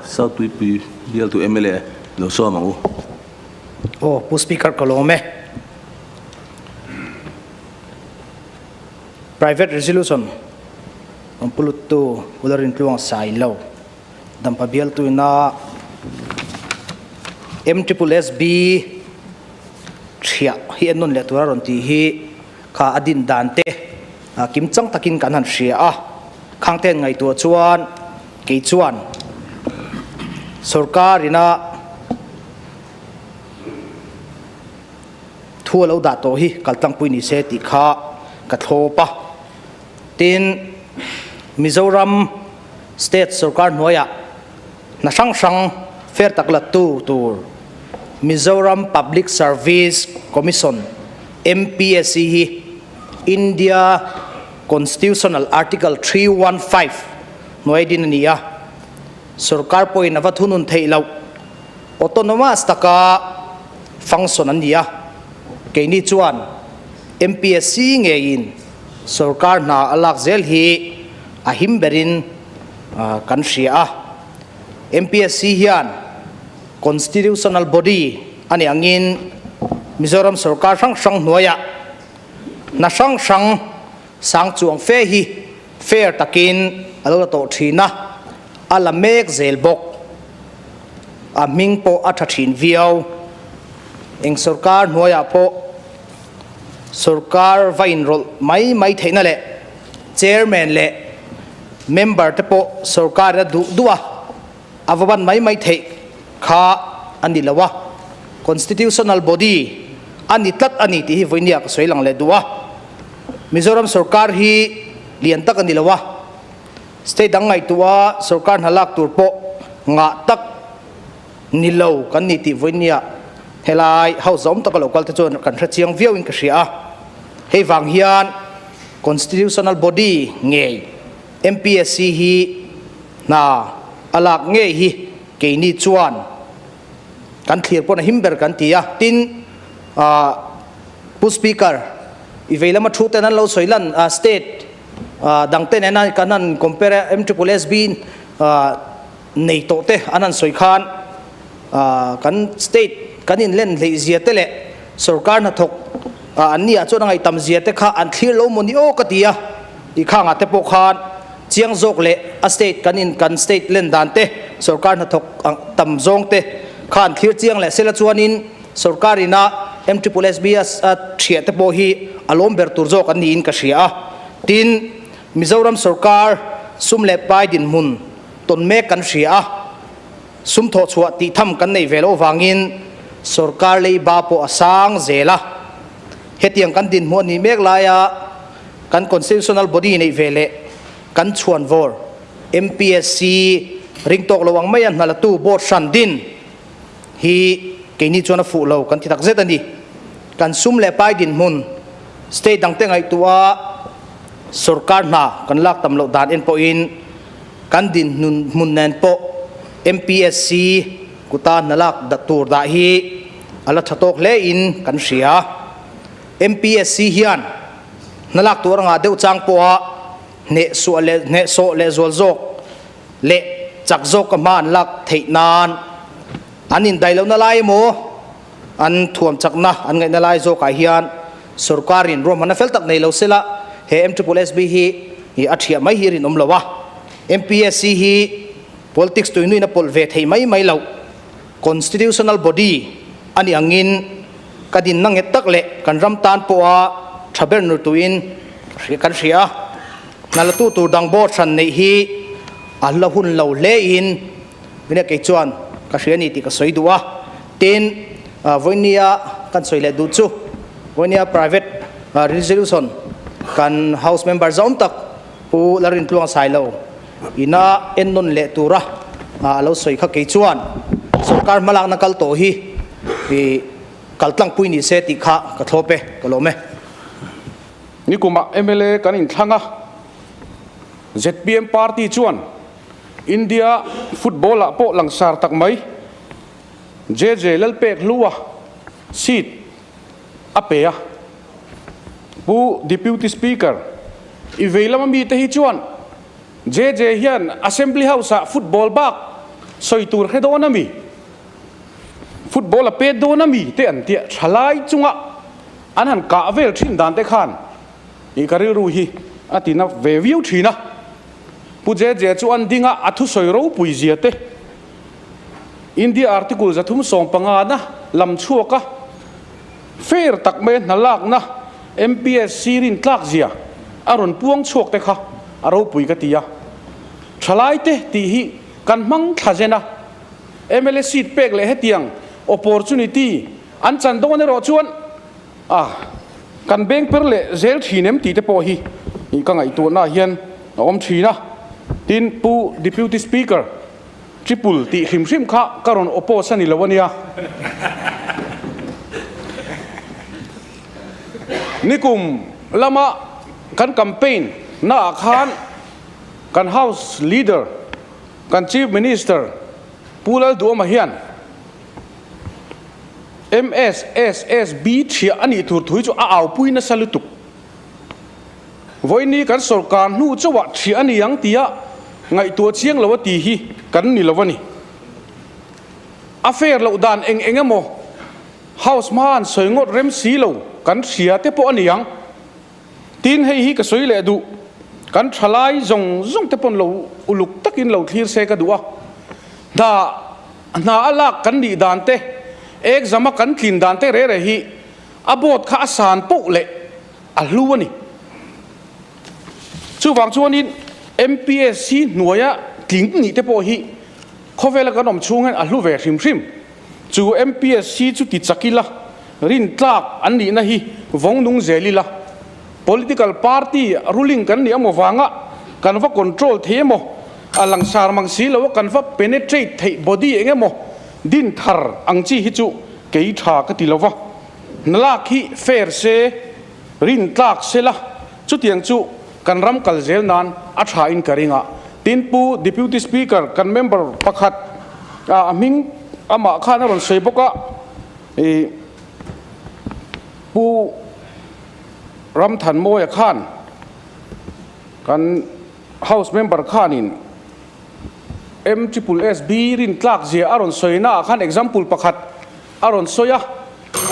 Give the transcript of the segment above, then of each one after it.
South Tuipui bialtu mla lo sawm ang u. Aw Pu Speaker ka lawm e. Private Resolution rawn pu luttu Pu Lalrintluang Sailo Dampa bialtu ina MSSB thiah hi en nawn leh tura rawn tih hi kha a din dan te kim chang takin kan han hria a, khangte an ngaihtuah chuan kei chuan sorkar ina thu a lo dah tawh hi kaltlangpui ni se tih kha ka thlawp a. Tin, Mizoram state sorkar hnuaiah hna hrang hrang fair tak la tu tur Mizoram Public Service Commission, MPSC, hi India Constitutional Article 315 hnuai din a ni a, sorkar pawhin a va thunun theih loh autonomous taka function an ni a, keini chuan MPSC ngeiin sorkar hna a lak zel hi a him berin kan hria a. MPSC hian constitutional body a nih angin Mizoram sorkar hrang hrang hnuaiah hna hrang hrang sang chuang fe hi fair takin a lo la tawh thin a, a la mek zel bawk. A hming pawh a tha thin viau. Eng sorkar hnuaiah pawh sorkar va inrawlh mai mai theihna leh chairman leh member te pawh sorkar a duh duh a, a va ban mai mai theih kha a ni lo a, constitutional body a ni tlat a ni tih hi vawinia ka sawi lang leh duh a. Mizoram sorkar hi lian tak a ni lo a, state dang ngaihtuah a sorkar hna lak tur pawh ngah tak ni lo kan ni tih vawinia helai house zawm taka lo kal te chuan kan hre chiang viau in ka hria a. Hei vang hian constitutional body ngei MPSC hi hna a lak ngei hi keini chuan kan thlir pawn a him ber kan ti a. Tin, Pu Speaker, i vei lama thu ten an lo sawi lan state dang te nena kan han compare a MSSB nei tawh te an han sawi khan kan state kan inlen hleih zia te leh sorkar hnathawk an ni ah chuan a ngaihtam zia te kha an thlir lo maw ni aw ka ti a, i khangah te pawh khan chiang zawk leh a state kan in kan state len dan te sorkar hnathawk tam zawng te kha an thlir chiang leh sela chuanin sorkar ina MSSB a thiah te pawh hi a lawm ber tur zawk an niin ka hria a. Tin, Mizoram sorkar sum leh pai dinhmun tawn mek kan hria a, sum thawh chhuah tih tham kan neih ve loh vangin sorkar leiba pawh a sang zel a. Hetiang kan dinhmuh a nih mek laia kan constitutional body neih ve leh kan chhuanvawr MPSC ring tawk lo ang maia hnalatu board hran din hi keini chuan a fuh lo kan ti tak zet a ni. Kan sum leh pai dinhmun state dangte ngaihtuah sorkar hna kan lak tam loh dan en pawhin kan dinhmun nen pawh MPSC kuta hna lak tur dah hi a la tha tawk hle in kan hria. MPSC hian hna lak tur anga deuh chang pawha hnehsuah leh hnehsawh leh zual zawk leh chak zawk ka hma an lak theih nan an indaih lohna lai emaw an thuam chakna an ngaihna lai zawkah hian sorkarin ruahmanna fel tak nei lo sela he MSSB hi a thiah mai hi rinawm lo a. MPSC hi politics tuinuin a pawlh ve thei mai mai loh constitutional body a nih angin ka dinna nghet tak leh kan ram tan pawha tha ber nur tuin kan hria a. Hnalatu tur dang board hran neih hi a la hun lo hlein Vine kei chuan ka hria ni tih ka sawi duh a. Tin, vawinia kan sawi leh duh chu vawinia private resolution kan house member zawm tak Pu Lalrintluang Sailo ina ennawn leh tura a lo sawi kha kei chuan sorkar hmalakna kal tawh hi kaltlangpui ni se tih kha ka thlawp e, ka lawm e. Nikumah mla kan inthlang a, zpm party chuan India football ah pawh langsar tak mai JJ Lalpek Hlua seat a pe a. Pu Deputy Speaker, i vei lama mite hi chuan JJ hian Assembly House ah football bak Sawi tur hre dawn a mi? Football a pet dawn a mi? Te an tia thalai chunga an han kah vel thin dan te khan ih ka rilru hi a ti na ve viau thin a. Pu JJ chu an ding a, a thusawi ropui zia te India Article 315 na lam chhuak a, fair tak mai a hna lakna MPSC rin tlak zia a rawn puang chhuak te kha a ropui ka ti a. Thalaite tih hi kan hmang thla zen a, mla seat pek leh hetiang opportunity an chan dawn erawh chuan a kan beng per leh zel thin em tih te pawh hi ka ngaihtuahna hian a awm thin a. Tin, Pu Deputy Speaker, Triple tih hrim hrim kha ka rawn oppose a ni lo a nia. Nikum lama kan campaign naah khan kan House Leader, kan Chief Minister Pu Lalduhoma hian MSSSB thiah a nih tur thu hi chu a aupui nasa lutuk. Vawiini kan sawrkar hnu chauhah thiah a ni ang tia ngaihtuah chiang lo a ti hi kan ni lo a ni. A fair loh dan eng eng emaw House hma an sawi ngawt rem si lo kan hria te pawh a ni ang. Tin hei hi ka sawi leh duh, kan thalai zawng zawng te pawn lo uluk takin lo thlir se ka duh a. Hna hna a lak kan nih dan te, exam a kan tlin dan te re re hi a board kha a san poh leh a hlu a ni. Chuvang chuanin MPSC hnuaia tling nih te pawh hi khawvela kan awm chhung hian a hlu ve hrim hrim. Chu MPSC chu ti chak ila, rin tlak an nihna hi vawng nung zel ila, political party ruling kan nih amaw vanga kan va control thei emaw, a langsar mang si lo a kan va penetrate theih body eng emaw din thar ang chi hi chu kei tha ka ti lo va. Hnalak hi fair se, rin tlak se la, chutiang chu kan ram kal zel nan a tha in ka ring a. Tin Pu Deputy Speaker kan member pakhat a hming amah khan a rawn sawi bawk a, i Pu Ramthanmawia khan kan House member khanin M triple S B rin tlak zia a rawn sawi na ah khan example pakhat a rawn sawi a,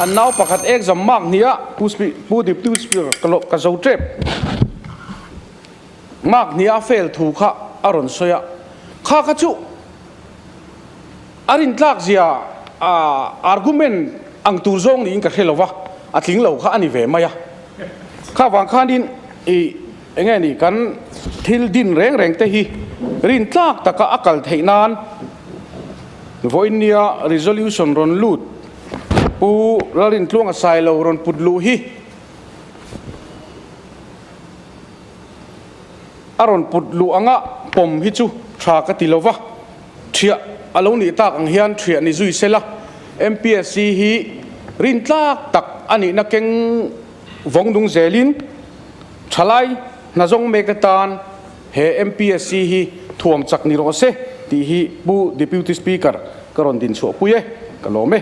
an nau pakhat exam mark hnih a Pu Pu Deputy Speaker ka ka zo tep mark hnih a fail thu kha a rawn sawi a, kha kha chu a rin tlak zia argument ang tur zawng niin ka hre lo va, a tling lo kha a ni ve mai a, kha vang khanin i Enge ni kan thil din reng reng te hi rin tlak taka a kal theih nan vawinia resolution rawn lut Pu Lalrintluanga Sailo rawn put luh hi a rawn put luh anga pawm hi chu tha ka ti lova, thiah a lo nih tak ang hian thiah ni zui sela MPSC hi rin tlak tak a nihna keng vawng dung zelin Thalai hnazawng mek atan he MPSC hi thuam chak ni rawh se tih hi Pu Deputy Speaker ka rawn din chhuah pui e, ka lawm e.